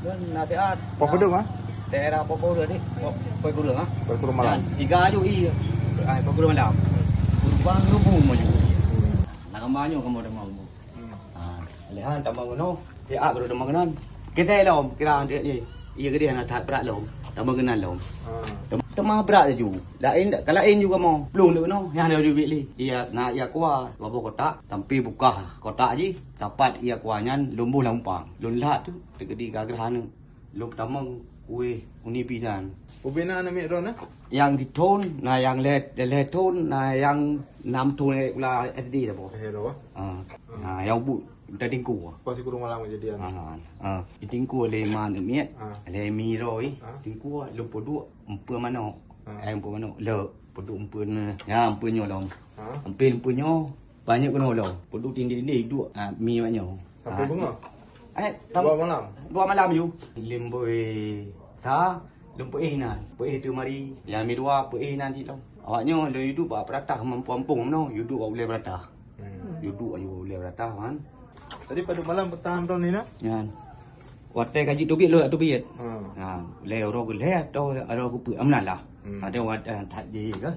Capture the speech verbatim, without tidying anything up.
Nasihat. Pok Peudeueng, ah? Daerah Pok Peudeueng ni, Pok, Pok Peudeueng, ah. Pok Peudeueng malam. Dan tiga aju, iya. Ah, Pok Peudeueng malam. Kurban rubuh maju. Nah, kamu banyak kamu ada mau. Hmm. Ah, lehan tambah ngono. Siap baru tambah ngono. Kita lom, kira dia ni. Iya, gede anak that berat lom. Tambah kenal lom. Ah. Tam-, tambah berat laju. Lain, ka lain juga mau. Belum dulu no, yang ada duit beli. Iya, nak iya kuah. Dua buah kotak, sampai buka kotak ji. Dapat iya kuah nyan, lumbuh lampang. Lun lat tu, terjadi gagah anu. Lôn tamong kueh uni pisan. Ubena aneuk miet droeneuh? Nyang sithon, na nyang lhèe, lhèe thon, na nyang nam thon, eh, pula S D dah boh. Eh, dah boh. Ha. Ha, nyang ubit teutingku. Pas sikureueng malam kejadian. Ha, ha. Teutingku lé ma aneuk miet, ha, lé mi roi, ha, tingku lôn peuduek empeue manok. Ha. Eh, empeue manok, le, peuduek empeue nyoe. Ya, empeue nyoe lom. Ha. Ampe empeue nyoe, Banyak keunoe lom. Peuduek tindeh-tindeh duek, ah, mi awak nyoe. Sampai beungoh? Eh, tam-, dua malam? Dua malam ju. Lôn peuéh sa, lôn peuéh inan. Peuéh teumari. Nyang mi dua peuéh inan cit lom. Awak nyoe lôn duek bak peuratah meukampung-kampung meunoe, duek bak ulèe peuratah. Hmm. Duek aju ulèe peuratah kan. Tadi padum malam bertahan droeneuh ni, nah? Nyan. Watèe ka jiteubiet lôn teubiet. Hmm. Ha, lé uroe keulhèe atau uroe keupeuet, amnan lah. Hmm. Ada watèe that jih ke.